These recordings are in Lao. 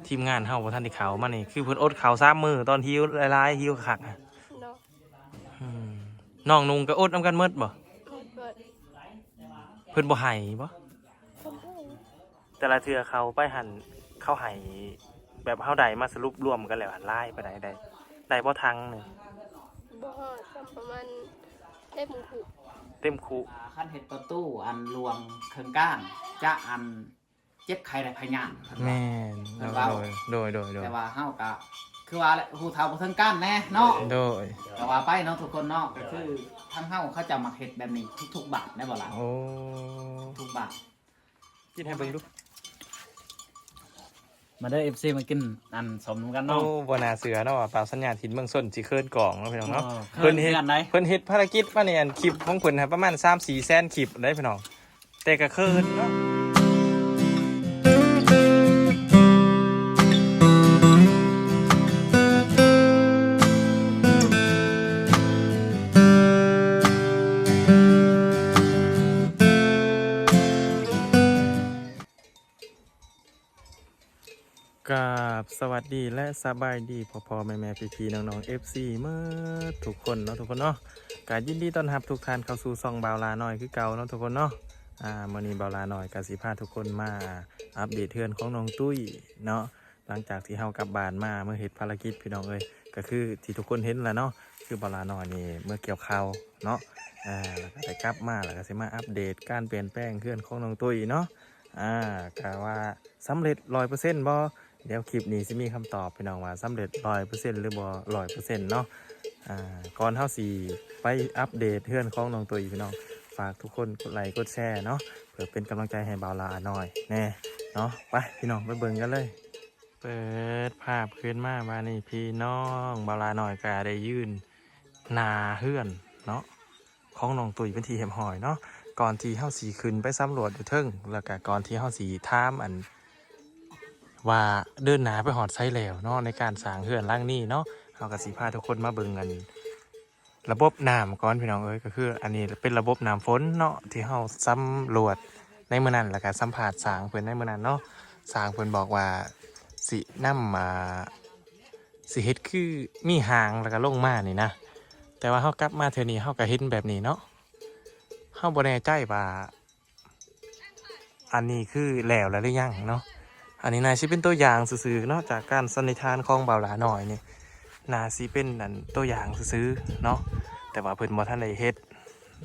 ທີມງານເຮົາບໍ່ທັນໄດ້ເຂົ້າມານີ້ ຄືເພິ່ນອົດເຂົ້າສາມມື້ ຕອນຫິວຫຼາຍໆ ຫິວຄັກໆ ອະ. ເນາະ ອືມ ນ້ອງນຸ່ງກໍອົດນຳກັນໝົດບໍ່? ໝົດ ເພິ່ນບໍ່ໃຫ້ບໍ່? ເພິ່ນບໍ່ໃຫ້ ແຕ່ລະເທື່ອເຂົ້າໄປຫັ້ນ ເຂົາໃຫ້ແບບເຮົາໄດ້ມາສະຫຼຸບລວມກັນແລ້ວຫັ້ນ ຫຼາຍປານໃດ? ໄດ້ ໄດ້ບໍ່ຖັງໜຶ່ງ? ບໍ່ຮອດ ປະມານເຕັມຄຸ ເຕັມຄຸ. ອ່າ ຄັນເຮັດປະຕູອັນລວງເຄິ່ງກ້ານ ຈະອັນ ເຈັບໄຂ້ໄດ້ພະຍາດ ເພິ່ນວ່າ ແມ່ນ ເພິ່ນເວົ້າ ໂດຍ ໂດຍ ໂດຍ ໂດຍ. ແຕ່ວ່າເຮົາກະຄືວ່າແຫຼະ ຮູ້ເທົ່າບໍ່ເຖິງການແດ່ເນາະ ໂດຍ ກໍວ່າໄປເນາະທຸກຄົນເນາະ ກໍຄືທາງເຮົາເຂົາເຈົ້າມັກເຮັດແບບນີ້ທຸກໆບ້ານໄດ້ບໍ່ລະ? ໂອ້ ທຸກບ້ານ ກິນໃຫ້ເບິ່ງດູ ມາເດີ ເອັຟຊີ ມາກິນອັນສົ້ມນຳກັນເນາະ. ໂອ້ ບໍ່ໜ້າເຊື່ອເນາະວ່າບ່າວສັນຍາຖິ່ນເມືອງຊົນຊິເຂີນກ້ອງເນາະພີ່ນ້ອງເນາະ. ເອີ ເຂີນເຮັດ ເຂີນເຮັດພາລະກິດມານີ້ ອັນຄລິບຂອງເພິ່ນຫັ້ນປະມານສາມສີ່ແສນຄລິບເດ້ພີ່ນ້ອງ. ແຕ່ກໍເຂີນເນາະ. ກາບສະຫວັດດີ ແລະ ສະບາຍດີ ພໍ່ໆ ແມ່ໆ ພີ່ໆ ນ້ອງໆ ເອັຟຊີ ເໝິດທຸກຄົນເນາະ ທຸກຄົນເນາະ. ກະຍິນດີຕ້ອນຮັບທຸກທ່ານເຂົ້າສູ່ຊ່ອງບ່າວຫຼ້ານ້ອຍຄືເກົ່າເນາະ ທຸກຄົນເນາະ. ອາ ມື້ນີ້ບ່າວຫຼ້ານ້ອຍກະຊິພາທຸກຄົນມາອັບເດດເຮືອນຂອງນ້ອງຕຸ້ຍເນາະ. ຫຼັງຈາກທີ່ເຮົາກັບບ້ານມາ ເມືອເຮັດພາລະກິດ ພີ່ນ້ອງເອີຍ ກະຄືທີ່ທຸກຄົນເຫັນລະເນາະ ຄືບ່າວຫຼ້ານ້ອຍນີ້ເມືອກ່ຽວເຂົ້າເນາະ. ອາ ແລ້ວກະໄດ້ກັບມາ ແລ້ວກະຊິມາອັບເດດການປ່ຽນແປງເຮືອນຂອງນ້ອງຕຸ້ຍເນາະ. ອາ ກະວ່າສຳເລັດຮ້ອຍເປີເຊັນບໍ່? ດຽວຄລິບນີ້ຊິມີຄຳຕອບ ພີ່ນ້ອງ ວ່າສຳເລັດຮ້ອຍເປີເຊັນ ຫຼືບໍ່ຮ້ອຍເປີເຊັນເນາະ. ອາ ກ່ອນເຮົາຊິໄປອັບເດດເຮືອນຂອງນ້ອງຕຸ້ຍ ພີ່ນ້ອງ ຝາກທຸກຄົນກົດໄລກົດແຊເນາະ ເພື່ອເປັນກຳລັງໃຈໃຫ້ບ່າວຫຼ້ານ້ອຍແດ່ເນາະ. ໄປ ພີ່ນ້ອງ ໄປເບິ່ງກັນເລີຍ. ເປີດພາບຂຶ້ນມາບາດນີ້ ພີ່ນ້ອງ ບ່າວຫຼ້ານ້ອຍກະໄດ້ຢືນໜ້າເຮືອນເນາະ ຂອງນ້ອງຕຸ້ຍເປັນທີ່ຮຽບຮ້ອຍເນາະ. ກ່ອນທີ່ເຮົາຊິຂຶ້ນໄປສຳຫຼວດຢູ່ເທິງ ແລ້ວກະກ່ອນທີ່ເຮົາຊິຖາມອັນວ່າເດີນໜ້າໄປຮອດໃສແລ້ວເນາະ ໃນການສ້າງເຮືອນຫຼັງນີ້ເນາະ, ເຮົາກະຊິພາທຸກຄົນມາເບິ່ງອັນ ລະບົບນ້ຳກ່ອນ ພີ່ນ້ອງເອີຍ. ກໍຄືອັນນີ້ເປັນລະບົບນ້ຳຝົນເນາະ ທີ່ເຮົາສຳຫຼວດໃນມື້ນັ້ນ ແລ້ວກໍສຳພາດຊ່າງເພິ່ນໃນມື້ນັ້ນເນາະ. ຊ່າງເພິ່ນບອກວ່າຊິນຳ ອ່າ ຊິເຮັດຄືມີຮ່າງ ແລ້ວກໍລົງມານີ້ນະ, ແຕ່ວ່າເຮົາກັບມາເທື່ອນີ້ ເຮົາກໍເຫັນແບບນີ້ເນາະ. ເຮົາບໍ່ແນ່ໃຈວ່າ ອັນນີ້ຄືແລ້ວແລ້ວຫຼືຍັງເນາະ. ອັນນີ້ໜ້າຊິເປັນຕົວຢ່າງຊື່ໆເນາະ, ຈາກການສັນນິຖານຂອງບ່າວຫຼ້ານ້ອຍນີ້ ໜ້າຊິເປັນອັນຕົວຢ່າງຊື່ໆເນາະ, ແຕ່ວ່າເພິ່ນບໍ່ທັນໄດ້ເຮັດ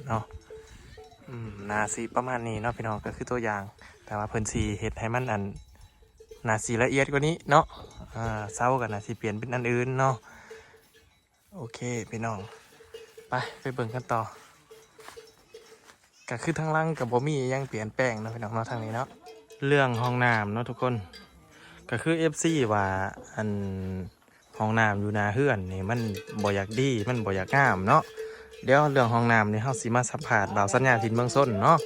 ເນາະ. ອືມ ໜ້າຊິປະມານນີ້ເນາະ ພີ່ນ້ອງ, ກໍຄືຕົວຢ່າງ, ແຕ່ວ່າເພິ່ນຊິເຮັດໃຫ້ມັນອັນ ໜ້າຊິລະອຽດກວ່ານີ້ເນາະ. ອ່າ ເສົາກໍໜ້າຊິປ່ຽນເປັນອັນອື່ນເນາະ. ໂອເຄພີ່ນ້ອງ ໄປ ໄປເບິ່ງກັນຕໍ່. ກະຄືທາງຫຼັງກະບໍ່ມີຫຍັງປ່ຽນແປງເນາະ ພີ່ນ້ອງເນາະ ທາງນີ້ເນາະ. ເລື່ອງຫ້ອງນ້ຳເນາະທຸກຄົນ, ກະຄືເອັຟຊີວ່າ ອັນ ຫ້ອງນ້ຳຢູ່ໜ້າເຮືອນນີ້ມັນບໍ່ຢາກດີ ມັນບໍ່ຢາກງາມເນາະ. ດຽວເລື່ອງຫ້ອງນ້ຳນີ້ເຮົາຊິມາສຳພາດບ່າວສັນຍາຖິ່ນເມືອງຊົນເນາະ.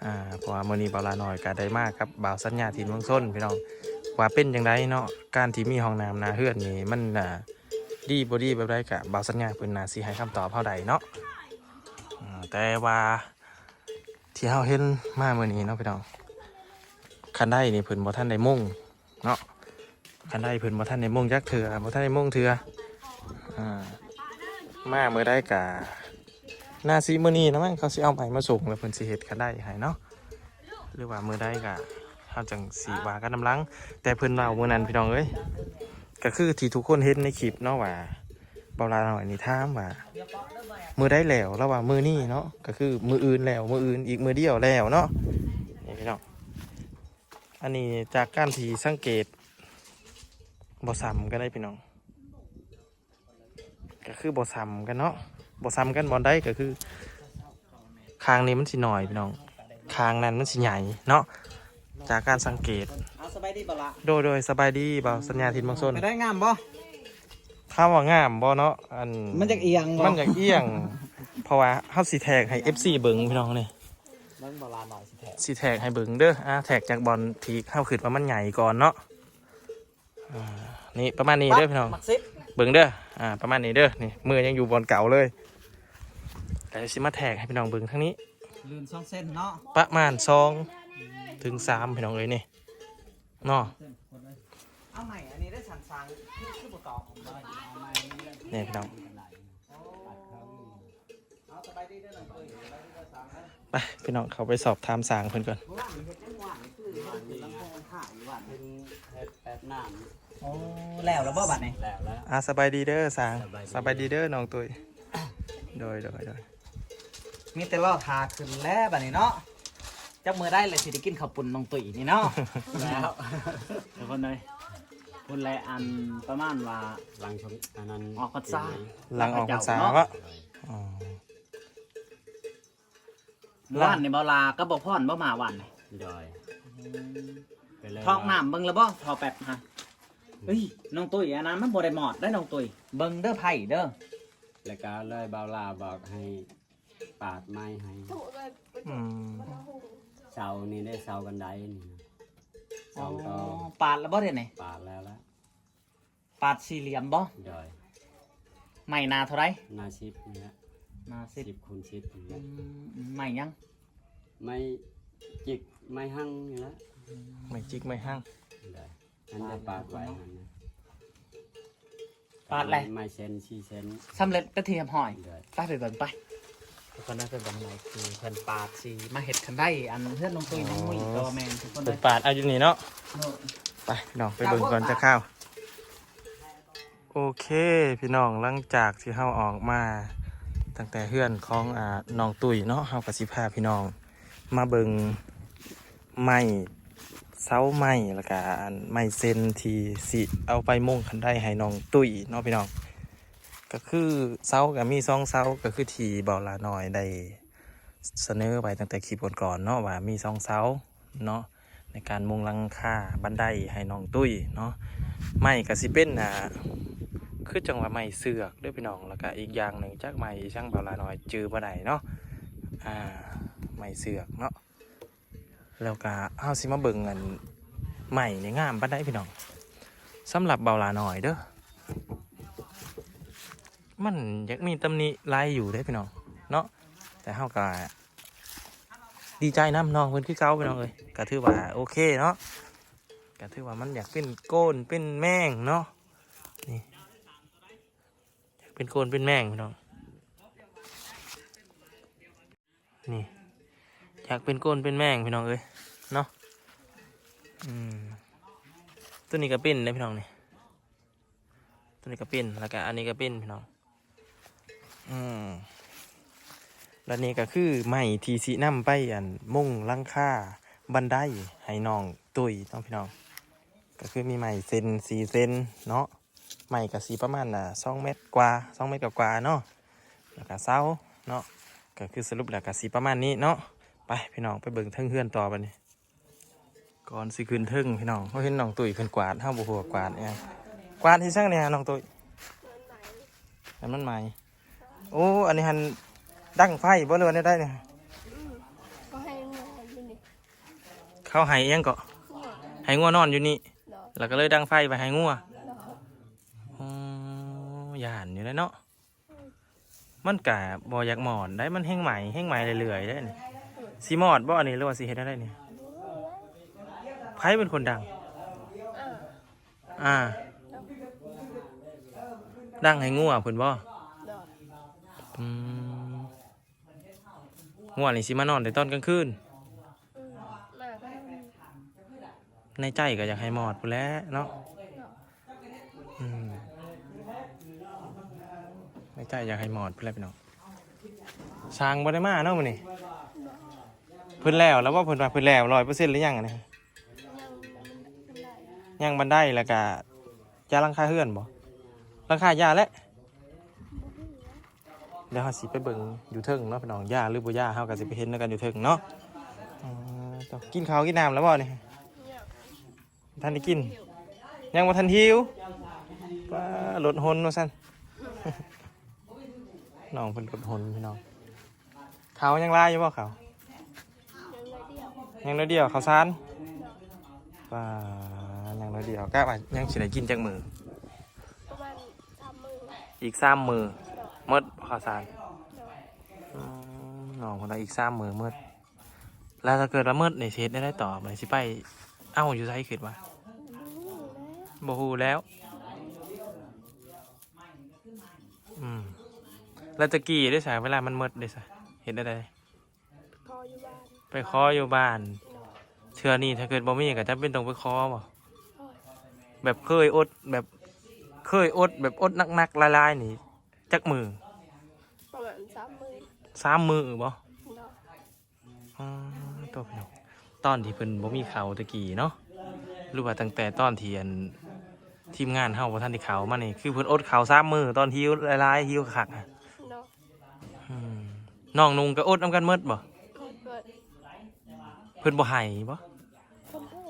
ອ່າ ເພາະວ່າມື້ນີ້ບ່າວຫຼ້ານ້ອຍກໍໄດ້ມາກັບບ່າວສັນຍາຖິ່ນເມືອງຊົນ ພີ່ນ້ອງ ວ່າເປັນຈັ່ງໃດເນາະ, ການທີ່ມີຫ້ອງນ້ຳໜ້າເຮືອນນີ້ມັນ ອ່າ ດີບໍ່ດີແບບໃດ ກະບ່າວສັນຍາເພິ່ນໜ້າຊິໃຫ້ຄຳຕອບເຮົາໄດ້ເນາະ. ອ່າ ແຕ່ວ່າທີ່ເຮົາເຫັນມາມື້ນີ້ເນາະ ພີ່ນ້ອງ, ຄັນໄດນີ້ເພິ່ນບໍ່ທັນໄດ້ມຸງ ເນາະ, ຄັນໄດເພິ່ນບໍ່ທັນໄດ້ມຸງຈັກເທື່ອ ບໍ່ທັນໄດ້ມຸງເທື່ອ. ອ່າ ມາມື້ໃດກະໜ້າຊິມື້ນີ້ລະມັ້ງ ເຂົາຊິເອົາໄມ້ມາສົ່ງ ແລ້ວເພິ່ນຊິເຮັດຄັນໄດໃຫ້ເນາະ, ຫຼືວ່າມື້ໃດກະເຮົາຈັ່ງຊິວ່າກັນນຳຫຼັງ. ແຕ່ເພິ່ນເວົ້າມື້ນັ້ນ ພີ່ນ້ອງເອີຍ, ກະຄືທີ່ທຸກຄົນເຫັນໃນຄລິບເນາະ ວ່າບ່າວຫຼ້ານ້ອຍນີ້ຖາມວ່າມື້ໃດແລ້ວ ລາວວ່າມື້ນີ້ເນາະ, ກະຄືມື້ອື່ນແລ້ວ ມື້ອື່ນອີກມື້ດຽວແລ້ວເນາະ ນີ້ ພີ່ນ້ອງ. ອັນນີ້ຈາກການທີ່ສັງເກດ ບໍ່ສ່ຳກັນເດ້ພີ່ນ້ອງ, ກໍຄືບໍ່ສ່ຳກັນເນາະ. ບໍ່ສ່ຳກັນບ່ອນໃດ ກໍຄືຂ້າງນີ້ມັນຊິໜ້ອຍພີ່ນ້ອງ, ຂ້າງນັ້ນມັນຊິໃຫຍ່ເນາະ, ຈາກການສັງເກດ. ເອົາ ສະບາຍດີບໍ່ລະ? ໂດຍ ໂດຍ ສະບາຍດີບ່າວສັນຍາຖິ່ນເມືອງຊົນ. ໄປໄດ້ງາມບໍ່? ຖາມວ່າງາມບໍ່ເນາະ, ອັນ ມັນຢາກອຽງບໍ່? ມັນຢາກອຽງ ເພາະວ່າເຮົາຊິແທກໃຫ້ເອັຟຊີເບິ່ງພີ່ນ້ອງນີ້. ເບິ່ງບໍ່ລະ ນ້ອຍຊິແທກ ຊິແທກໃຫ້ເບິ່ງເດີ. ອ່າ ແທກຈາກບ່ອນທີ່ເຮົາຄິດວ່າມັນໃຫຍ່ກ່ອນເນາະ. ອ່າ ນີ້ປະມານນີ້ເດີພີ່ນ້ອງ, ເບິ່ງເດີ. ອ່າ ປະມານນີ້ເດີ, ນີ້ມືຍັງຢູ່ບ່ອນເກົ່າເລີຍ. ແລ້ວຊິມາແທກໃຫ້ພີ່ນ້ອງເບິ່ງທາງນີ້ ລື່ນສອງເຊັນເນາະ, ປະມານສອງເຖິງສາມ ພີ່ນ້ອງເອີຍ ນີ້ເນາະ. ເສັ້ນຄົນເລີຍ ເອົາໃໝ່ ອັນນີ້ໄດ້ສັນສາງ ຄື ຄືບໍ່ຕອບ ນີ້ພີ່ນ້ອງ. ໂອ້ ເອົາ ສະບາຍດີເດີນ້ອງຕຸ້ຍ ສະບາຍດີເດີສາງເດີ. ໄປ ພີ່ນ້ອງ ເຂົ້າໄປສອບຖາມສາງເພິ່ນກ່ອນ. ເມື່ອວານນີ້ເຮັດຫຍັງ? ເມື່ອວານນີ້ຄືລຳໂພງຂາຍຢູ່ບ້ານ ເພິ່ນເຮັດແປັບນ້ຳ. ໂອ້ ແລ້ວລະບໍ່ບາດນີ້? ແລ້ວແລ້ວ. ອ່າ ສະບາຍດີເດີສາງ. ສະບາຍດີ ສະບາຍດີເດີນ້ອງຕຸ້ຍ. ໂດຍ ໂດຍ ໂດຍ. ມີແຕ່ລໍຖ້າຂຶ້ນແລ້ວບາດນີ້ເນາະ. ຈັກມື້ໃດລະຊິໄດ້ກິນເຂົ້າປຸ້ນນ້ອງຕຸ້ຍນີ້ເນາະ. ແລ້ວ ທຸກຄົນເອີຍ ພຸ້ນແຫຼະ ອັນປະມານວ່າຫຼັງຊ່ວງອັນນັ້ນ ອອກພັນສາ ປີໃໝ່ ຫຼັງອອກພັນສາເນາະ. ອໍ ວານນີ້ບໍ່ລາກັບບໍ່ພອນບໍ່ມາວານນີ້? ໂດຍ. ອືມ ໄປເລີຍ ທອກນ້ຳເບິ່ງລະບໍ່ ທໍ່ແປັບຮະ? ເອີຍ ນ້ອງຕຸ້ຍ ອັນນັ້ນມັນບໍ່ໄດ້ມອດໄດ໋ນ້ອງຕຸ້ຍ ເບິ່ງເດີໄພເດີ. ແລ້ວກໍເລີຍບ່າວລາບອກໃຫ້ ປາດໄມ້ໃຫ້. ອືມ ເສົານີ້ເດ້ ເສົາບັນໄດນີ້ນະ. ສອງຕໍ່. ອໍ ປາດແລ້ວບໍ່ເດນີ້? ປາດແລ້ວລະ. ປາດສີ່ຫຼ່ຽມບໍ່? ໂດຍ. ໄມ້ໜາເທົ່າໃດ? ໜາສິບນີ້ແຫຼະ. ໜາສິບ ສິບຄູນສິບນີ້ແຫຼະ. ອືມ ໄມ້ຫຍັງ? ໄມ້ຈິກໄມ້ຮັ່ງນີ້ແຫຼະ. ອືມ ໄມ້ຈິກໄມ້ຮັ່ງ. ໂດຍ. ອັນໄດ້ປາດໄວ້ຫັ້ນນະ ປາດແລ້ວ ໄມ້ເຊັນ ສີ່ເຊັນ ສຳເລັດເປັນທີ່ຮຽບຮ້ອຍ. ໂດຍ. ໄປ ໄປເບິ່ງໄປ ທຸກຄົນໄດ້ໄປເບິ່ງໃນທີ່ເພິ່ນປາດ ຊິມາເຮັດຄັນໄດ ອັນເຮືອນນ້ອງຕຸ້ຍນ້ອງມຸ້ຍ ໂອ້ ກໍວ່າແມ່ນ ທຸກຄົນ ເພິ່ນປາດເອົາຢູ່ນີ້ເນາະ. ໂດຍ. ໄປ ພີ່ນ້ອງ ໄປເບິ່ງກ່ອນຈັກຄາວ. ໂອເຄ ພີ່ນ້ອງ ຫຼັງຈາກທີ່ເຮົາອອກມາຕັ້ງແຕ່ເຮືອນຂອງ ອ່າ ນ້ອງຕຸ້ຍເນາະ ເຮົາກໍຊິພາພີ່ນ້ອງມາເບິ່ງໄມ້ ເສົາໄມ້ ແລ້ວກະອັນໄມ້ເຊັນທີ່ຊິເອົາໄປມຸງຄັນໄດໃຫ້ນ້ອງຕຸ້ຍເນາະພີ່ນ້ອງ. ກໍຄືເສົາກໍມີສອງເສົາ ກໍຄືທີ່ບ່າວຫຼ້ານ້ອຍໄດ້ສະເໜີໄວ້ຕັ້ງແຕ່ຄລິບກ່ອນໆເນາະ ວ່າມີສອງເສົາເນາະ ໃນການມຸງຫຼັງຄາບັນໄດໃຫ້ນ້ອງຕຸ້ຍເນາະ. ໄມ້ກໍຊິເປັນ ອ່າ ຄືຈັ່ງວ່າໄມ້ເຊືອກເດີພີ່ນ້ອງ ແລ້ວກະອີກຢ່າງໜຶ່ງ ຈັກໄມ້ອີ່ຫຍັງບ່າວຫຼ້ານ້ອຍຈື່ບໍ່ໄດ້ເນາະ ອ່າ ໄມ້ເຊືອກເນາະ. ແລ້ວກະເຮົາຊິມາເບິ່ງອັນໄມ້ນີ້ງາມປານໃດພີ່ນ້ອງ. ສຳລັບບ່າວຫຼ້ານ້ອຍເດີ ມັນຢາກມີຕຳໜິຫຼາຍຢູ່ເດ້ພີ່ນ້ອງເນາະ ແຕ່ເຮົາກະດີໃຈນຳນ້ອງເພິ່ນຄືເກົ່າພີ່ນ້ອງເອີຍ. ກະຖືວ່າໂອເຄເນາະ ກະຖືວ່າມັນຢາກເປັນໂກນເປັນແມງເນາະ ນີ້ ຢາກເປັນໂກນເປັນແມງພີ່ນ້ອງ. ນີ້ ຢາກເປັນໂກນເປັນແມງພີ່ນ້ອງເອີຍເນາະ. ອືມ ຕົວນີ້ກໍເປັນເດ້ພີ່ນ້ອງນີ້ ຕົວນີ້ກໍເປັນ ແລ້ວກະອັນນີ້ກໍເປັນພີ່ນ້ອງ. ອືມ ແລະນີ້ກໍຄືໄມ້ທີ່ຊິນຳໄປ ອັນ ມຸງຫຼັງຄາບັນໄດໃຫ້ນ້ອງຕຸ້ຍເນາະພີ່ນ້ອງ. ກໍຄືມີໄມ້ເຊັນ ສີ່ເຊັນເນາະ. ໄມ້ກໍຊິປະມານ ອ່າ ສອງແມັດກວ່າ ສອງແມັດກວ່າໆເນາະ ແລ້ວກໍເສົາເນາະ ກໍຄືສະຫຼຸບແລ້ວກໍຊິປະມານນີ້ເນາະ. ໄປ ພີ່ນ້ອງ ໄປເບິ່ງເທິງເຮືອນຕໍ່ບັດນີ້. ກ່ອນຊິຂຶ້ນເທິງພີ່ນ້ອງ ເຮົາເຫັນນ້ອງຕຸ້ຍເພິ່ນກວາດ ເຮົາບໍ່ຮູ້ວ່າກວາດຫຍັງ ກວາດເຮັດຫຍັງນີ້ນ້ອງຕຸ້ຍ? ອັນມັນໃໝ່ ໂອ້ ອັນນີ້ຫັ້ນດັງໄຟບໍ່ ຫຼືວ່າແນວໃດນີ້? ອືມ ກໍໃຫ້ງົວຢູ່ນີ້ ເຂົາໃຫ້ຫຍັງເກາະ? ງົວ ໃຫ້ງົວນອນຢູ່ນີ້ ໂດຍ ແລ້ວກໍເລີຍດັງໄຟໄວ້ໃຫ້ງົວ. ໂດຍ. ໂອ້ ຢ້ານຢູ່ແຫຼະເນາະ ມັນກະບໍ່ຢາກມອດໄດ໋ ມັນແຮ່ງໄໝ້ ແຮ່ງໄໝ້ເລື້ອຍໆເດ້ນີ້. ອືມ ຊິມອດບໍ່ອັນນີ້ ຫຼືວ່າຊິເຮັດແນວໃດນີ້? ບໍ່ຮູ້ແຫຼະ ໃຜເປັນຄົນດັງ? ອາ ອາ ດັງໃຫ້ງົວພຸ້ນບໍ່? ໂດຍ. ອືມ ງົວນີ້ຊິມານອນແຕ່ຕອນກາງຄືນ? ອືມ ມາກາງຄືນ. ໃນໃຈກໍຢາກໃຫ້ມອດພຸ້ນແຫຼະເນາະ. ອືມ ໃນໃຈຢາກໃຫ້ມອດພຸ້ນແຫຼະພີ່ນ້ອງ. ຊ່າງບໍ່ໄດ້ມາເນາະມື້ນີ້? ບໍ່. ເພິ່ນແລ້ວແລ້ວບໍ່? ເພິ່ນວ່າເພິ່ນແລ້ວຮ້ອຍເປີເຊັນຫຼືຍັງອັນນີ້? ຍັງ ຍັງບັນໄດ ແລ້ວກະຢາຫຼັງຄາເຮືອນບໍ່? ຫຼັງຄາຢາແຫຼະ. ບໍ່ຮູ້. ດຽວເຮົາຊິໄປເບິ່ງຢູ່ເທິງເນາະພີ່ນ້ອງ ຢາຫຼືບໍ່ຢາ ເຮົາກໍຊິໄປເຫັນນຳກັນຢູ່ເທິງເນາະ. ເອີ ເຈົ້າກິນເຂົ້າກິນນ້ຳແລ້ວບໍ່ນີ້? ຍັງ ບໍ່ທັນໄດ້ກິນ ຍັງບໍ່ທັນຫິວ. ປ້າ ລົດຫົນວ່າຊັ້ນ ນ້ອງເພິ່ນລົດຫົນພີ່ນ້ອງ. ເຂົ້າຍັງຫຼາຍຢູ່ບໍ່ເຂົ້າ? ຍັງໜ້ອຍດຽວ ຍັງໜ້ອຍດຽວ ເຂົ້າສານ. ໂດຍ. ປ້າ ຍັງໜ້ອຍດຽວ ກະວ່າຍັງຊິໄດ້ກິນຈັກມື້? ປະມານສາມມື້ ອີກສາມມື້. ໂດຍ. ໝົດບໍ່ເຂົ້າສານ? ໂດຍ. ອືມ ນ້ອງເພິ່ນວ່າອີກສາມມື້ໝົດ. ແລ້ວຖ້າເກີດວ່າໝົດນີ້ ຊິເຮັດແນວໃດຕໍ່? ບາດນີ້ຊິໄປເອົາຢູ່ໃສ ຄິດວ່າ? ບໍ່ຮູ້ແຫຼະ. ບໍ່ຮູ້ແລ້ວ. ອືມ ແລ້ວແຕ່ກີ້ເດ້ຊະ ເວລາມັນໝົດເດ້ຊະ ເຮັດແນວໃດ? ຂໍຢູ່ບ້ານ ໄປຂໍຢູ່ບ້ານ. ເນາະ ເທື່ອນີ້ຖ້າເກີດບໍ່ມີກໍຈຳເປັນຕ້ອງໄປຂໍບໍ່? ໂດຍ ແບບເຄີຍອົດ ແບບເຄີຍອົດ ແບບອົດໜັກໆຫຼາຍໆນີ້ຈັກມື້? ປະມານສາມມື້ ສາມມື້ບໍ່? ເນາະ ອໍ ໂຕ ພີ່ນ້ອງ ຕອນທີ່ເພິ່ນບໍ່ມີເຂົ້າແຕ່ກີ້ເນາະ ຫຼືວ່າຕັ້ງແຕ່ຕອນທີ່ ອັນ ທີມງານເຮົາບໍ່ທັນໄດ້ເຂົ້າມານີ້ ຄືເພິ່ນອົດເຂົ້າສາມມື້ ຕອນຫິວຫຼາຍໆ ຫິວຄັກໆ ເນາະ. ອືມ ນ້ອງນຸ່ງກໍອົດນຳກັນໝົດບໍ່? ໝົດ ເພິ່ນບໍ່ໄຫ້ບໍ່? ເພິ່ນໄຫ້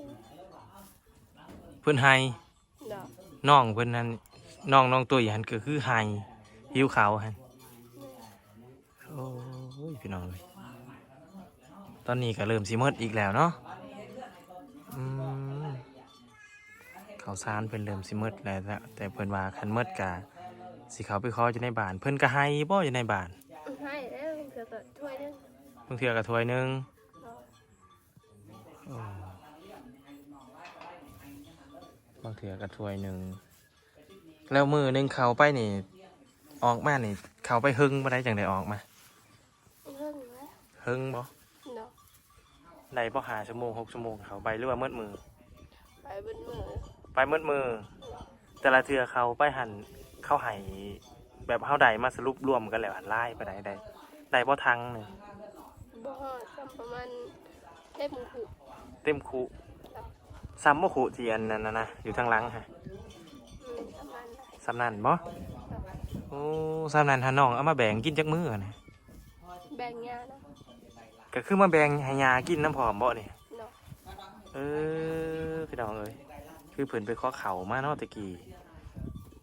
ເພິ່ນໄຫ້ ເນາະ ນ້ອງເພິ່ນຫັ້ນ ນ້ອງ ນ້ອງຕຸ້ຍຫັ້ນກໍຄືໄຫ້ ຫິວເຂົ້າຫັ້ນ. ໂອ້ຍ ພີ່ນ້ອງເອີຍ ຕອນນີ້ກໍເລີ່ມຊິໝົດອີກແລ້ວເນາະ. ອືມ ເຂົ້າສານເພິ່ນເລີ່ມຊິໝົດແລ້ວ ແຕ່ເພິ່ນວ່າຄັນໝົດກໍຊິເຂົ້າໄປຂໍຢູ່ໃນບ້ານ. ເພິ່ນກໍໄຫ້ບໍ່ຢູ່ໃນບ້ານ? ໄຫ້ແລ້ວ ບາງເທື່ອກໍຖ້ວຍໜຶ່ງ ບາງເທື່ອກໍຖ້ວຍໜຶ່ງ. ໂອ້ ບາງເທື່ອກໍຖ້ວຍໜຶ່ງ. ແລ້ວມື້ໜຶ່ງເຂົ້າໄປນີ້ ອອກມານີ້ ເຂົ້າໄປເຫິງປານໃດຈັ່ງໄດ້ອອກມາ? ເຫິງແຫຼະ ເຫິງບໍ່? ເນາະ ໄດ້ບໍ່ ຫ້າຊົ່ວໂມງ ຫົກຊົ່ວໂມງເຂົ້າໄປ ຫຼືວ່າໝົດມື້? ໄປໝົດມື້ ໄປໝົດມື້. ແຕ່ລະເທື່ອເຂົ້າໄປຫັ້ນ ເຂົາໃຫ້ແບບເຮົາໄດ້ມາສະຫຼຸບລວມກັນແລ້ວຫັ້ນ ຫຼາຍປານໃດ? ໄດ້ ໄດ້ບໍ່ຖັງໜຶ່ງ? ບໍ່ຮອດ ສ່ຳປະມານເຕັມຄຸ ເຕັມຄຸ. ສ່ຳບໍ່ຄຸທີ່ອັນນັ້ນນະ ຢູ່ທາງຫຼັງຫັ້ນ? ອືມ ສ່ຳນັ້ນ ສ່ຳນັ້ນບໍ່? ໂອ້ ສ່ຳນັ້ນຫານ້ອງເອົາມາແບ່ງກິນຈັກມື້ຫັ້ນນະ? ແບ່ງຫຍ້ານະ. ກໍຄືມາແບ່ງໃຫ້ຫຍ້າກິນນຳພ້ອມບໍ່ນີ້? ເນາະ ເອີ ພີ່ນ້ອງເອີຍ ຄືເພິ່ນໄປຂໍເຂົ້າມາເນາະ ແຕ່ກີ້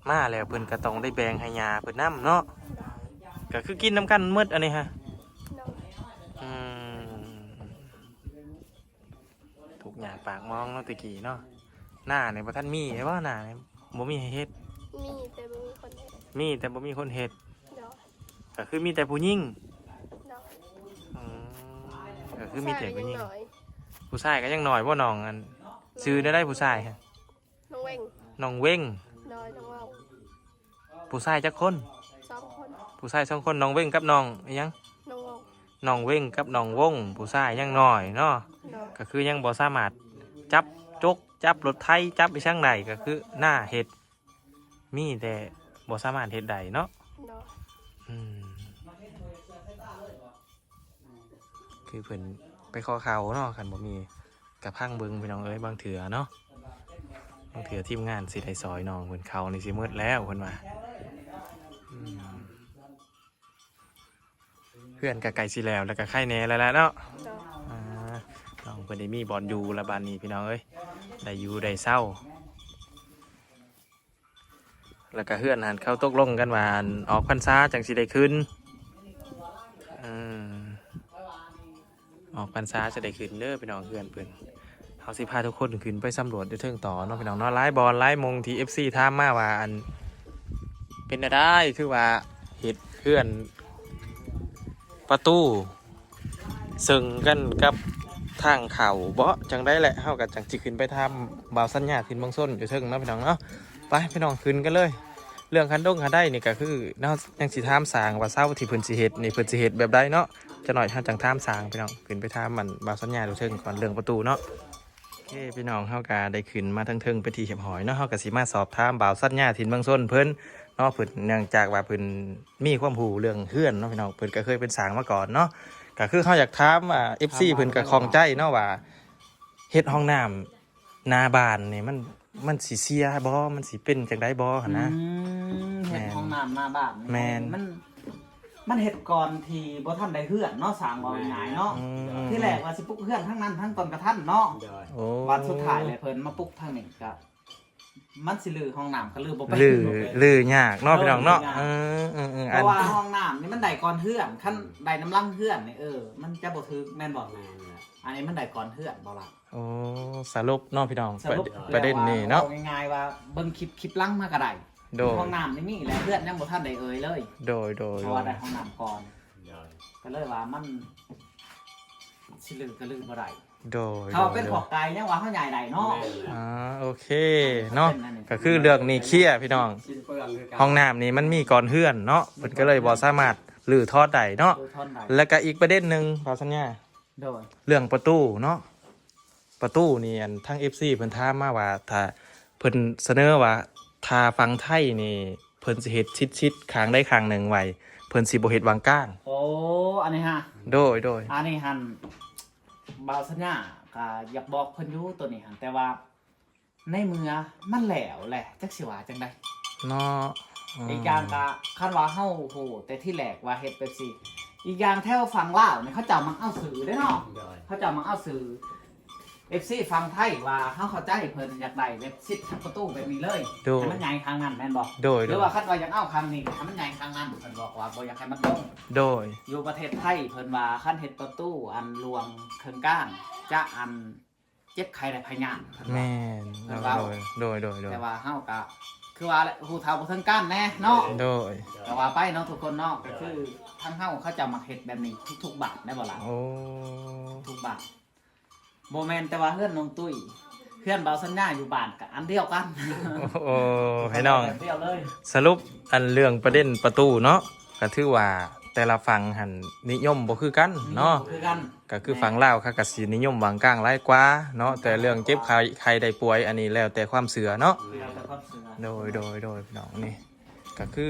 ມາແລ້ວເພິ່ນກໍຕ້ອງໄດ້ແບ່ງໃຫ້ຫຍ້າເພິ່ນນຳເນາະ. ກໍຄືກິນນຳກັນໝົດອັນນີ້ຫະ? ເນາະ ອືມ ທຸກຍາກປາກໝອງເນາະ ແຕ່ກີ້ເນາະ. ນານີ້ບໍ່ທັນມີແລ້ວບໍ່? ນານີ້ບໍ່ມີໃຫ້ເຮັດ? ມີແຕ່ບໍ່ມີຄົນເຮັດ ມີແຕ່ບໍ່ມີຄົນເຮັດ. ໂດຍ ກໍຄືມີແຕ່ຜູ້ຍິງ. ໂດຍ ອືມ ກໍຄືມີແຕ່ຜູ້ຍິງ. ຜູ້ຊາຍກໍຍັງນ້ອຍ ຜູ້ຊາຍກໍຍັງນ້ອຍບໍ່ນ້ອງ? ອັນ ໂດຍ ຊື່ແນວໃດຜູ້ຊາຍ? ນ້ອງເວັງ ນ້ອງເວັງ. ໂດຍ ນ້ອງເວັງ. ຜູ້ຊາຍຈັກຄົນ? ສອງຄົນ ຜູ້ຊາຍສອງຄົນ. ນ້ອງເວັງກັບນ້ອງອີ່ຫຍັງ? ນ້ອງວົງ ນ້ອງເວັງກັບນ້ອງວົງ. ຜູ້ຊາຍຍັງນ້ອຍເນາະ. ໂດຍ ກໍຄືຍັງບໍ່ສາມາດຈັບຈົກ ຈັບລົດໄຖ ຈັບອີ່ຫຍັງໄດ້ ກໍຄືໜ້າເຮັດ ມີແຕ່ບໍ່ສາມາດເຮັດໄດ້ເນາະ. ໂດຍ ອືມ ຄືເພິ່ນໄປຂໍເຂົ້າເນາະ ຄັນບໍ່ມີກະພັງເບິ່ງ ພີ່ນ້ອງເອີຍ. ບາງເທື່ອເນາະ ບາງເທື່ອທີມງານຊິໄດ້ຊ່ອຍນ້ອງເພິ່ນ. ເຂົ້ານີ້ຊິໝົດແລ້ວເພິ່ນວ່າ. ອືມ ເຮືອນກໍໃກ້ຊິແລ້ວ ແລ້ວກໍໄຄແດ່ແລ້ວລະເນາະ. ໂດຍ ອ່າ ນ້ອງເພິ່ນໄດ້ມີບ່ອນຢູ່ລະບາດນີ້ ພີ່ນ້ອງເອີຍ ໄດ້ຢູ່ໄດ້ເຊົາ. ແລ້ວກໍເຮືອນຫັ້ນ ເຂົາຕົກລົງກັນວ່າ ອັນ ອອກພັນສາຈັ່ງຊິໄດ້ຂຶ້ນ. ເອີ ອອກພັນສາຈະໄດ້ຂຶ້ນເດີພີ່ນ້ອງ ເຮືອນເພິ່ນ. ເຮົາຊິພາທຸກຄົນຂຶ້ນໄປສຳຫຼວດຢູ່ເທິງຕໍ່ເນາະ ພີ່ນ້ອງເນາະ. ຫຼາຍບ່ອນຫຼາຍໝ່ອງທີ່ເອັຟຊີຖາມມາວ່າ ອັນ ເປັນແນວໃດ ຄືວ່າເຮັດເຮືອນປະຕູ ເຊິ່ງກັນກັບທາງເຂົ້າເບາະ ຈັ່ງໃດແຫຼະ ເຮົາກໍຈັ່ງຊິຂຶ້ນໄປຖາມບ່າວສັນຍາ ຖິ່ນເມືອງຊົນ ຢູ່ເທິງເນາະ ພີ່ນ້ອງເນາະ. ໄປ ພີ່ນ້ອງ ຂຶ້ນກັນເລີຍ. ເລື່ອງຄັນດົງຄັນໄດນີ້ກໍຄືເຮົາຍັງຊິຖາມຊ່າງວ່າເສົາທີ່ເພິ່ນຊິເຮັດນີ້ ເພິ່ນຊິເຮັດແບບໃດເນາະ. ຈັກໜ້ອຍເຮົາຈັ່ງຖາມຊ່າງ ພີ່ນ້ອງ ຂຶ້ນໄປຖາມ ອັນ ບ່າວສັນຍາ ຢູ່ເທິງກ່ອນ ເລື່ອງປະຕູເນາະ. ໂອເຄ ພີ່ນ້ອງ ເຮົາກໍໄດ້ຂຶ້ນມາເທິງໆເປັນທີ່ຮຽບຮ້ອຍເນາະ. ເຮົາກໍຊິມາສອບຖາມບ່າວສັນຍາ ຖິ່ນເມືອງຊົນ ເພິ່ນເນາະ. ເພິ່ນ ເນື່ອງຈາກວ່າເພິ່ນ ມີຄວາມຮູ້ເລື່ອງເຮືອນເນາະ ພີ່ນ້ອງ ເພິ່ນກໍເຄີຍເປັນຊ່າງມາກ່ອນເນາະ. ກໍຄືເຮົາຢາກຖາມວ່າ ເອັຟຊີ ເພິ່ນກໍຂ້ອງໃຈເນາະວ່າ ເຮັດຫ້ອງນ້ຳໜ້າບ້ານນີ້ ມັນ ມັນຊິເສຍບໍ່ ມັນຊິເປັນຈັ່ງໃດບໍ່ຫັ້ນນະ. ອືມ ເຮັດຫ້ອງນ້ຳໜ້າບ້ານນີ້ ແມ່ນ ມັນ ມັນເຮັດກ່ອນທີ່ບໍ່ທັນໄດ້ເຮືອນເນາະ ສ້າງເວົ້າງ່າຍໆເນາະ. ອືມ ທີແລກວ່າຊິປຸກເຮືອນທາງນັ້ນທາງຕົ້ນກະທັນເນາະ. ໂດຍ ໂອ້ ບັດສຸດທ້າຍແລ້ວເພິ່ນມາປຸກທາງນີ້ກະ ມັນຊິຮື້ຫ້ອງນ້ຳກໍຮື້ບໍ່ເປັນ ຮື້ ຮື້ຍາກເນາະ ພີ່ນ້ອງເນາະ. ເອີ ເອີ ເອີ ເພາະວ່າຫ້ອງນ້ຳນີ້ມັນໄດ້ກ່ອນເຮືອນ ຄັນໄດ້ນຳຫຼັງເຮືອນນີ້ ເອີ ມັນຈະບໍ່ຖືກ ແມ່ນບໍ່? ແມ່ນແຫຼະ ອັນນີ້ມັນໄດ້ກ່ອນເຮືອນບໍ່ລະ? ໂອ້ ສະຫຼຸບເນາະ ພີ່ນ້ອງ ສະຫຼຸບ ປະເດັນນີ້ເນາະ ເວົ້າງ່າຍໆວ່າເບິ່ງຄລິບ ຄລິບຫຼັງມາກໍໄດ້. ໂດຍ ຫ້ອງນ້ຳນີ້ມີແລ້ວ ເຮືອນຍັງບໍ່ທັນໄດ້ເອີ່ຍເລີຍ. ໂດຍ ໂດຍ ເພາະວ່າໄດ້ຫ້ອງນ້ຳກ່ອນ ໂດຍ ກໍເລີຍວ່າມັນຊິຮື້ກໍຮື້ບໍ່ໄດ້. ໂດຍ ເຮົາເປັນຂອກໄກ່ຍັງວ່າເຮົາໃຫຍ່ໄດ້ເນາະ. ແມ່ນແຫຼະ ອ່າ ໂອເຄເນາະ ເປັນອັນນີ້ ກໍຄືເລື່ອງນີ້ເຄລຍພີ່ນ້ອງ. ຫ້ອງນ້ຳນີ້ມັນມີກ່ອນເຮືອນເນາະ ເພິ່ນກໍເລີຍບໍ່ສາມາດຮື້ຖອນໄດ້ເນາະ. ແລ້ວກໍອີກປະເດັນໜຶ່ງ ບ່າວສັນຍາ ໂດຍ ເລື່ອງປະຕູເນາະ. ປະຕູນີ້ ອັນ ທາງເອັຟຊີເພິ່ນຖາມມາວ່າ ຖ້າ ເພິ່ນສະເໜີວ່າ ຖ້າຝັ່ງໄທນີ້ ເພິ່ນຊິເຮັດຊິດໆ ຂ້າງໃດຂ້າງໜຶ່ງໄວ້ ເພິ່ນຊິບໍ່ເຮັດຫວ່າງກາງ. ໂອ້ ອັນນີ້ຫະ ໂດຍໆ ອັນນີ້ຫັ້ນ ບ່າວສັນຍາກໍຢາກບອກເພິ່ນຢູ່ໂຕນີ້ຫັ້ນ ແຕ່ວ່າໃນເມື່ອມັນແລ້ວແຫຼະ ຈັກຊິວ່າຈັ່ງໃດເນາະ. ອືມ ອີກຢ່າງກໍຄັນວ່າເຮົາຮູ້ແຕ່ທີແລກວ່າເຮັດແບບຊີ້ ອີກຢ່າງແຖວຝັ່ງລາວນີ້ ເຂົາເຈົ້າມັກເອົາຊື່ເດ້ເນາະ. ໂດຍ ເຂົາເຈົ້າມັກເອົາຊື່ ເອັຟຊີຝັ່ງໄທວ່າ ເຮົາເຂົ້າໃຈເພິ່ນຢາກໄດ້ແບບຊິດປະຕູແບບນີ້ເລີຍ ໂດຍ ໃຫ້ມັນໃຫຍ່ຂ້າງນັ້ນແມ່ນບໍ່? ໂດຍໆ ຫຼືວ່າຄັນວ່າຢາກເອົາຂ້າງນີ້ ໃຫ້ມັນໃຫຍ່ຂ້າງນັ້ນ ເພິ່ນບອກວ່າບໍ່ຢາກໃຫ້ມັນຕົງ. ໂດຍ ຢູ່ປະເທດໄທເພິ່ນວ່າ ຄັນເຮັດປະຕູອັນລວງເຄິ່ງກາງ ຈະອັນ ເຈັບໄຂ້ໄດ້ພະຍາດ ເພິ່ນວ່າ ແມ່ນ ເພິ່ນເວົ້າ. ໂດຍໆໆ ແຕ່ວ່າເຮົາກະຄືວ່າແຫຼະ ຮູ້ເທົ່າບໍ່ເຖິງການແດ່ເນາະ. ໂດຍ ກໍວ່າໄປເນາະທຸກຄົນເນາະ ກໍຄືທາງເຮົາເຂົາເຈົ້າມັກເຮັດແບບນີ້ທຸກໆບ້ານໄດ້ບໍ່ລະ? ໂອ້ ທຸກບ້ານ ບໍ່ແມ່ນແຕ່ວ່າເຮືອນນ້ອງຕຸ້ຍ ເຮືອນບ່າວສັນຍາຢູ່ບ້ານກະອັນດຽວກັນ. ໂອ້ ພີ່ນ້ອງ ສະຫຼຸບອັນເລື່ອງປະເດັນປະຕູເນາະ ກະຖືວ່າແຕ່ລະຝັ່ງຫັ້ນນິຍົມບໍ່ຄືກັນເນາະ ບໍ່ຄືກັນ. ກະຄືຝັ່ງລາວເຂົາກະຊິນິຍົມຫວ່າງກາງຫຼາຍກວ່າເນາະ ແຕ່ເລື່ອງເຈັບໄຂ້ ໄຂ້ໄດ້ປ່ວຍ ອັນນີ້ແລ້ວແຕ່ຄວາມເຊື່ອເນາະ. ແລ້ວແຕ່ຄວາມເຊື່ອ ໂດຍໆໆ ພີ່ນ້ອງ ນີ້ກະຄື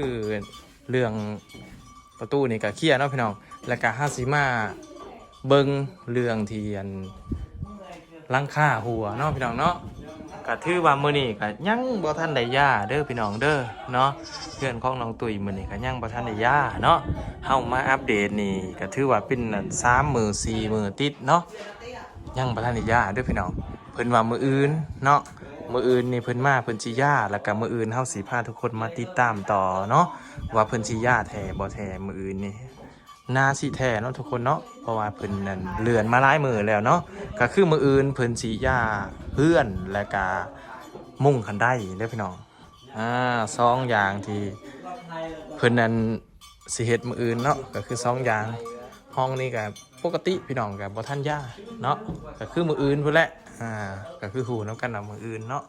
ເລື່ອງປະຕູນີ້ກະເຄລຍເນາະພີ່ນ້ອງ. ແລ້ວກະເຮົາຊິມາເບິ່ງເລື່ອງທີ່ອັນ ຫຼັງຄາຮົ່ວເນາະພີ່ນ້ອງເນາະ. ກະຖືວ່າມື້ນີ້ກະຍັງບໍ່ທັນໄດ້ຢາເດີພີ່ນ້ອງເດີເນາະ ເຮືອນຂອງນ້ອງຕຸ້ຍມື້ນີ້ກະຍັງບໍ່ທັນໄດ້ຢາເນາະ. ເຮົາມາອັບເດດນີ້ກະຖືວ່າເປັນສາມມື້ສີ່ມື້ຕິດເນາະ ຍັງບໍ່ທັນໄດ້ຢາເດີພີ່ນ້ອງ. ເພິ່ນວ່າມື້ອື່ນເນາະ ມື້ອື່ນນີ້ເພິ່ນມາເພິ່ນຊິຢາ ແລ້ວກະມື້ອື່ນເຮົາຊິພາທຸກຄົນມາຕິດຕາມຕໍ່ເນາະ ວ່າເພິ່ນຊິຢາແທ້ບໍ່ແທ້ມື້ອື່ນນີ້. ໜ້າຊິແທ້ເນາະທຸກຄົນເນາະ ເພາະວ່າເພິ່ນນັ້ນເລື່ອນມາຫຼາຍມື້ແລ້ວເນາະ. ກະຄືມື້ອື່ນເພິ່ນຊິຢາເຮືອນ ແລະກະມຸງຄັນໄດເດີພີ່ນ້ອງ. ອາ ສອງຢ່າງທີ່ເພິ່ນນັ້ນຊິເຮັດມື້ອື່ນເນາະ ກະຄືສອງຢ່າງ. ຫ້ອງນີ້ກະປົກກະຕິພີ່ນ້ອງ ກະບໍ່ທັນຢາເນາະ ກະຄືມື້ອື່ນພຸ້ນແຫຼະ. ອາ ກະຄືຮູ້ນຳກັນວ່າມື້ອື່ນເນາະ.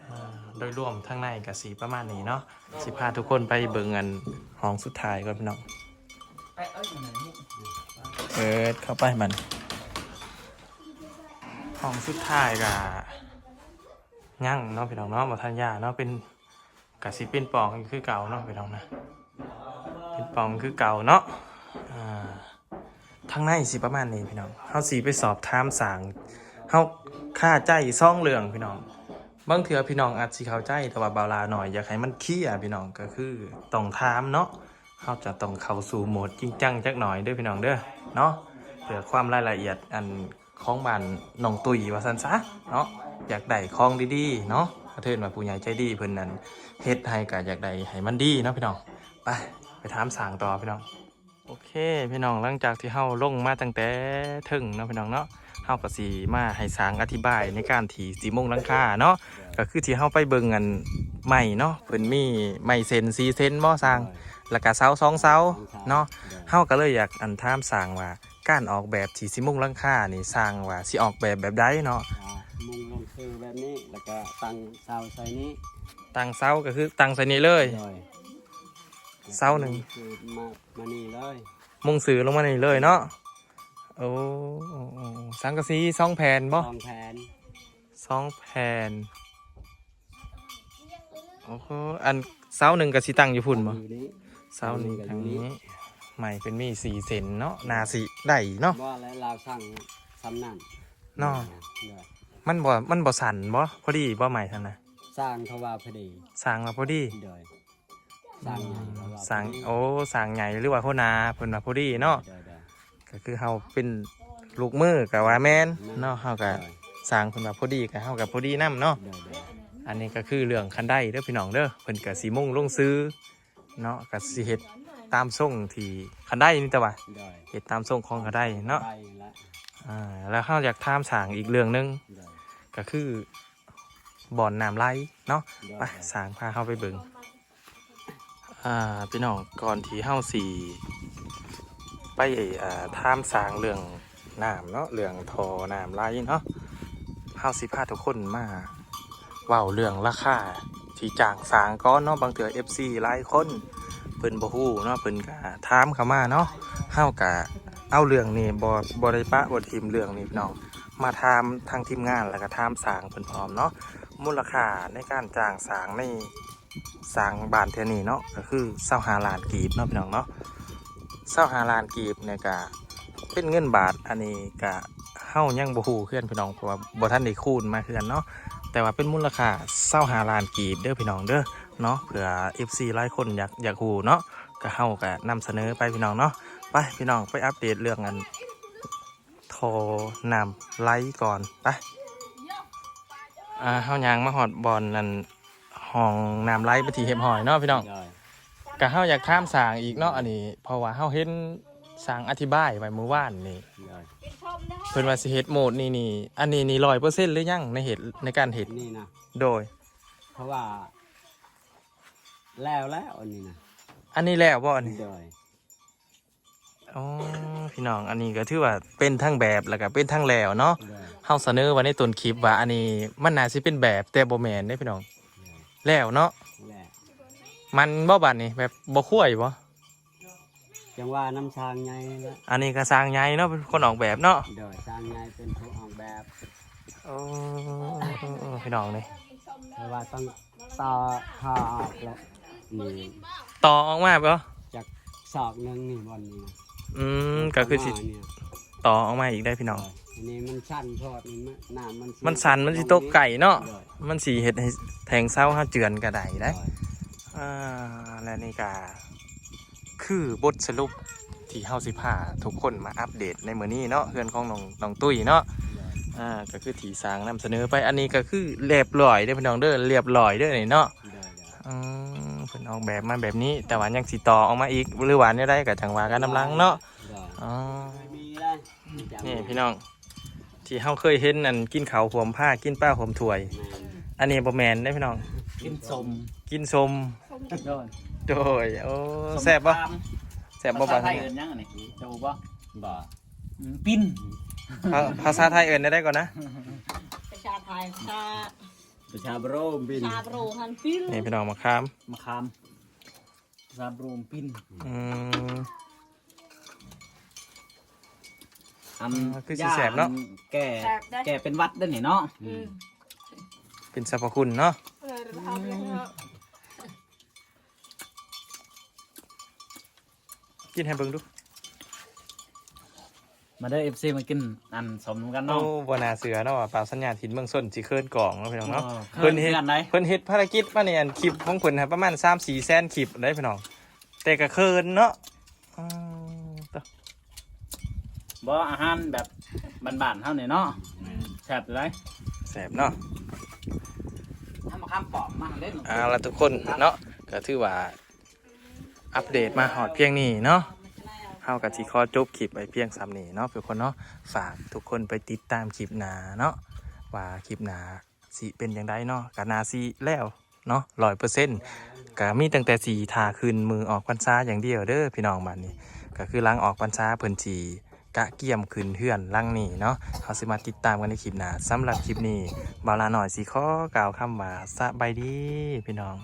ອາ ໂດຍລວມທາງໃນກະຊິປະມານນີ້ເນາະ. ຊິພາທຸກຄົນໄປເບິ່ງອັນຫ້ອງສຸດທ້າຍກ່ອນພີ່ນ້ອງ. ເປີດເຂົ້າໄປມັນ ຫ້ອງສຸດທ້າຍກະຍັງເນາະພີ່ນ້ອງເນາະ ບໍ່ທັນຢາເນາະ. ເປັນ ກະຊິເປັນປ່ອງຄືເກົ່າເນາະພີ່ນ້ອງນະ ເປັນປ່ອງຄືເກົ່າເນາະ. ອາ ທາງໃນຊິປະມານນີ້ພີ່ນ້ອງ. ເຮົາຊິໄປສອບຖາມຊ່າງ ເຮົາຄາໃຈສອງເລື່ອງພີ່ນ້ອງ. ບາງເທື່ອພີ່ນ້ອງອາດຊິເຂົ້າໃຈ ແຕ່ວ່າບ່າວຫຼ້ານ້ອຍຢາກໃຫ້ມັນເຄລຍພີ່ນ້ອງ ກໍຄືຕ້ອງຖາມເນາະ. ເຮົາຈະຕ້ອງເຂົ້າສູ່ໂໝດຈິງຈັງຈັກໜ້ອຍເດີພີ່ນ້ອງເດີເນາະ ເພື່ອຄວາມລາຍລະອຽດອັນຂອງບ້ານນ້ອງຕຸ້ຍວ່າຊັ້ນຊະເນາະ. ຢາກໄດ້ຂອງດີໆເນາະ ກະເທີນວ່າຜູ້ໃຫຍ່ໃຈດີເພິ່ນນັ້ນເຮັດໃຫ້ ກະຢາກໄດ້ໃຫ້ມັນດີເນາະພີ່ນ້ອງ. ໄປ ໄປຖາມຊ່າງຕໍ່ພີ່ນ້ອງ. ໂອເຄພີ່ນ້ອງ ຫຼັງຈາກທີ່ເຮົາລົງມາຕັ້ງແຕ່ເທິງເນາະພີ່ນ້ອງເນາະ ເຮົາກໍຊິມາໃຫ້ຊ່າງອະທິບາຍໃນການທີ່ຊິມຸງຫຼັງຄາເນາະ. ກໍຄືທີ່ເຮົາໄປເບິ່ງອັນໄມ້ເນາະ ເພິ່ນມີໄມ້ເສັ້ນສີ່ເສັ້ນບໍ່ຊ່າງ ແລ້ວກໍເສົາສອງເສົາເນາະ. ເຮົາກໍເລີຍຢາກອັນຖາມຊ່າງວ່າ ການອອກແບບທີ່ຊິມຸງຫຼັງຄານີ້ ຊ່າງວ່າຊິອອກແບບແບບໃດເນາະ? ອ່າ ມຸງລົງຊື່ແບບນີ້ ແລ້ວກໍຕັ້ງເສົາໃສ່ນີ້. ຕັ້ງເສົາກໍຄືຕັ້ງໃສ່ນີ້ເລີຍ? ໂດຍ. ເສົາໜຶ່ງ ມຸງຊື່ມາ ມານີ້ເລີຍ. ມຸງຊື່ລົງມານີ້ເລີຍເນາະ? ໂອ້ ໂອ້ ໂອ້ ສັງກະສີສອງແຜ່ນບໍ່? ສອງແຜ່ນ. ສອງແຜ່ນ. ໂອ້ໂຫ ອັນເສົາໜຶ່ງກໍຊິຕັ້ງຢູ່ພຸ້ນບໍ່? ຢູ່ນີ້. ເສົານີ້ ອັນນີ້ກໍຢູ່ນີ້ ທາງນີ້ ໄມ້ເພິ່ນມີສີ່ເສັ້ນເນາະ ໜ້າຊິໄດ້ເນາະ. ບໍ່ແລ້ວ ລາວສັ່ງສ່ຳນັ້ນເນາະ. ໂດຍ. ມັນບໍ່ ມັນບໍ່ສັ້ນບໍ່? ພໍດີບໍ່ໄມ້ຫັ້ນນະ? ຊ່າງເຂົາວ່າພໍດີ. ຊ່າງວ່າພໍດີ? ໂດຍ. ຊ່າງໃຫຍ່ ອືມ ເຂົາວ່າ ພໍດີ. ໂອ້ ຊ່າງໃຫຍ່ ຫຼືວ່າຫົວໜ້າເພິ່ນວ່າພໍດີເນາະ. ໂດຍ ໂດຍ. ກໍຄືເຮົາເປັນລູກມືກໍວ່າແມ່ນເນາະ ເຮົາກໍ ໂດຍ ຊ່າງເພິ່ນວ່າພໍດີ ກໍເຮົາກໍພໍດີນຳເນາະ. ໂດຍ ໂດຍ. ອັນນີ້ກໍຄືເລື່ອງຄັນໄດເດີພີ່ນ້ອງເດີ ເພິ່ນກໍຊິມຸງລົງຊື່ເນາະ ກໍຊິເຮັດຕາມຊົງທີ່ຄັນໄດນີ້ ແຕ່ວ່າ ໂດຍ ເຮັດຕາມຊົງຂອງຄັນໄດເນາະ. ໄດ້ລະ. ອ່າ ແລ້ວເຮົາຢາກຖາມຊ່າງອີກເລື່ອງໜຶ່ງ ໂດຍ ກໍຄືບ່ອນນ້ຳໄຫຼເນາະ. ໂດຍ. ໄປ ໂດຍ ຊ່າງພາເຮົາໄປເບິ່ງ. ອ່າ ພີ່ນ້ອງ ກ່ອນທີ່ເຮົາຊິໄປ ອ່າ ຖາມຊ່າງເລື່ອງນ້ຳເນາະ ເລື່ອງທໍ່ນ້ຳໄຫຼເນາະ ເຮົາຊິພາທຸກຄົນມາ ເວົ້າເລື່ອງລາຄາທີ່ຈ້າງສ້າງກ່ອນເນາະ. ບາງເທື່ອເອັຟຊີຫຼາຍຄົນເພິ່ນບໍ່ຮູ້ເນາະ ເພິ່ນກະຖາມເຂົ້າມາເນາະ. ເຮົາກະເອົາເລື່ອງນີ້ ບໍ່ ບໍ່ໄດ້ປະບໍ່ຖິ້ມເລື່ອງນີ້ພີ່ນ້ອງ ມາຖາມທາງທີມງານ ແລ້ວກະຖາມຊ່າງເພິ່ນພ້ອມເນາະ. ມູນລະຄ່າໃນການຈ້າງສ້າງໃນ ສ້າງບ້ານເທື່ອນີ້ເນາະ ກະຄືຊາວຫ້າລ້ານກີບເນາະພີ່ນ້ອງເນາະ. ຊາວຫ້າລ້ານກີບນີ້ກະເປັນເງິນບາດ ອັນນີ້ກະເຮົາຍັງບໍ່ຮູ້ຄືກັນພີ່ນ້ອງ ເພາະວ່າບໍ່ທັນໄດ້ຄູນມາຄືກັນເນາະ. ແຕ່ວ່າເປັນມູນລະຄ່າຊາວຫ້າລ້ານກີບເດີພີ່ນ້ອງເດີເນາະ ເພື່ອເອັຟຊີຫຼາຍຄົນຢາກ ຢາກຮູ້ເນາະ ກະເຮົາກະນຳສະເໜີໄປພີ່ນ້ອງເນາະ. ໄປພີ່ນ້ອງ ໄປອັບເດດເລື່ອງອັນ ທໍ່ນ້ຳໄຫຼກ່ອນ ໄປ. ອ່າ ເຮົາຍ່າງມາຮອດບ່ອນນັ້ນ ຫ້ອງນ້ຳໄຫຼເປັນທີ່ຮຽບຮ້ອຍເນາະພີ່ນ້ອງ. ໂດຍ ກະເຮົາຢາກຖາມຊ່າງອີກເນາະ ອັນນີ້ ເພາະວ່າເຮົາເຫັນຊ່າງອະທິບາຍໄວ້ມື້ວານນີ້ ໂດຍ ເພິ່ນວ່າຊິເຮັດໂໝດນີ້ນີ້ ອັນນີ້ນີ້ຮ້ອຍເປີເຊັນຫຼືຍັງ ໃນເຮັດ ໃນການເຮັດ? ອັນນີ້ນະ ໂດຍ ເພາະວ່າແລ້ວແລ້ວ ອັນນີ້ນະ ອັນນີ້ແລ້ວບໍ່ອັນນີ້? ໂດຍ ອໍ ພີ່ນ້ອງ ອັນນີ້ກໍຖືວ່າເປັນທັງແບບ ແລ້ວກໍເປັນທັງແລ້ວເນາະ. ໂດຍ ເຮົາສະເໜີໄວ້ໃນຕົ້ນຄລິບວ່າ ອັນນີ້ມັນໜ້າຊິເປັນແບບ ແຕ່ບໍ່ແມ່ນເດ້ພີ່ນ້ອງ. ໂດຍ ແລ້ວເນາະ ແລ້ວ ມັນບໍ່ບາດນີ້ ແບບບໍ່ຄວາຍບໍ່? ຈັ່ງວ່ານຳຊ່າງໃຫຍ່ແຫຼະ ອັນນີ້ກໍຊ່າງໃຫຍ່ເນາະ ເປັນຄົນອອກແບບເນາະ. ໂດຍ ຊ່າງໃຫຍ່ເປັນຜູ້ອອກແບບ. ໂອ້ ພີ່ນ້ອງນີ້ ແຕ່ວ່າຕ້ອງ ຕໍ່ ຖ້າອອກແລ້ວນີ້ ຕໍ່ອອກມາບໍ່? ຈັກສອກໜຶ່ງນີ້ ບ່ອນນີ້ນະ. ອືມ ກໍຄືຊິ ຕໍ່ອອກມານີ້ ຕໍ່ອອກມາອີກໄດ໋ພີ່ນ້ອງ. ໂດຍ ອັນນີ້ມັນຊັນໂພດ ນີ້ມັນ ນ້ຳມັນ ມັນຊັນ ມັນຊິຕົກໄກເນາະ. ໂດຍ ມັນຊິເຮັດໃຫ້ແທ່ງເສົາເຮົາເຈື່ອນກໍໄດ້ເດ້. ໂດຍ ອ່າ ແລະນີ້ກໍ ຄືບົດສະຫຼຸບທີ່ເຮົາຊິພາທຸກຄົນມາອັບເດດໃນມື້ນີ້ເນາະ ເຮືອນຂອງນ້ອງ ນ້ອງຕຸ້ຍເນາະ. ໂດຍ ອ່າ ກໍຄືທີ່ຊ່າງນຳສະເໜີໄປ ອັນນີ້ກໍຄືຮຽບຮ້ອຍເດີ້ພີ່ນ້ອງເດີ້ ຮຽບຮ້ອຍເດີ້ນີ້ເນາະ. ໂດຍ ໂດຍ ອືມ ເພິ່ນອອກແບບມາແບບນີ້ ແຕ່ວ່າຍັງຊິຕໍ່ອອກມາອີກ ຫຼືວ່າແນວໃດກໍຈັ່ງວ່າກັນນຳຫຼັງເນາະ. ໂດຍ ອໍ ມີໄດ້ ນີ້ພີ່ນ້ອງ ທີ່ເຮົາເຄີຍເຫັນອັນກິນເຂົ້າຮ່ວມພາ ກິນປາຮ່ວມຖ້ວຍ. ແມ່ນ ອັນນີ້ບໍ່ແມ່ນເດ້ພີ່ນ້ອງ ກິນສົ້ມ ກິນສົ້ມ. ໂດຍ ໂດຍ ໂອ້ ສົ້ມ ແຊບບໍ່? ແຊບບໍ່? ພາສາໄທເອີ້ນຫຍັງອັນນີ້ ເຈົ້າຮູ້ບໍ່? ບໍ່ ອືມ ປິ່ນ. ພາ ພາສາໄທເອີ້ນແນວໃດກ່ອນນະ? ພາສາໄທ ພາສາ ພາສາບຣມ ປິ່ນ ພາສາບຣມຫັ້ນ ປິ່ນ. ນີ້ພີ່ນ້ອງ ມະຂາມ ມະຂາມ ສາບໂຣມປິ່ນ. ອືມ ອັນ ອ່າ ຄືຊິແຊບເນາະ ຢາແກ້ ແຊບເດ້ ແກ້ເປັນຫວັດເດ້ນີ້ເນາະ. ອືມ ເປັນສັບພະຄຸນເນາະ. ເອີ ເອົາໄປເນາະ ກິນໃຫ້ເບິ່ງດູ. ມາເດີ ເອັຟຊີ ມາກິນອັນສົ້ມນຳກັນເນາະ. ໂອ້ ບໍ່ໜ້າເຊື່ອເນາະວ່າບ່າວສັນຍາຖິ່ນເມືອງຊົນຊິເຂີນກ້ອງເນາະພີ່ນ້ອງເນາະ. ເອີ ເຂີນເຮັດ ເຂີນຄືກັນໃດ ເພິ່ນເຮັດພາລະກິດມານີ້ ອັນຄລິບຂອງເພິ່ນຫັ້ນປະມານສາມສີ່ແສນຄລິບໄດ໋ພີ່ນ້ອງ ແຕ່ກໍເຂີນເນາະ. ອືມ ບໍ່ ອາຫານແບບບ້ານໆເຮົານີ້ເນາະ. ແມ່ນ ແຊບຢູ່ໃດ໋ ແຊບເນາະ. ທຳມະຄາມປອມມາເດ້. ເອົາລະທຸກຄົນເນາະ ກໍຖືວ່າ ອັບເດດມາຮອດພຽງນີ້ເນາະ ເຮົາກໍຊິຂໍຈົບຄລິບໄວ້ພຽງສ່ຳນີ້ເນາະທຸກຄົນເນາະ. ຝາກທຸກຄົນໄປຕິດຕາມຄລິບໜ້າເນາະ ວ່າຄລິບໜ້າຊິເປັນຈັ່ງໃດເນາະ. ກໍໜ້າຊິແລ້ວເນາະ ຮ້ອຍເປີເຊັນ ກໍມີຕັ້ງແຕ່ຊິຖ້າຂຶ້ນມື້ອອກພັນສາຢ່າງດຽວເດີພີ່ນ້ອງ. ບາດນີ້ກໍຄືຫຼັງອອກພັນສາເພິ່ນຊິກະກຽມຂຶ້ນເຮືອນຫຼັງນີ້ເນາະ. ເຮົາຊິມາຕິດຕາມກັນໃນຄລິບໜ້າ. ສຳລັບຄລິບນີ້ ບ່າວຫຼ້ານ້ອຍຊິຂໍກ່າວຄຳວ່າ ສະບາຍດີພີ່ນ້ອງ.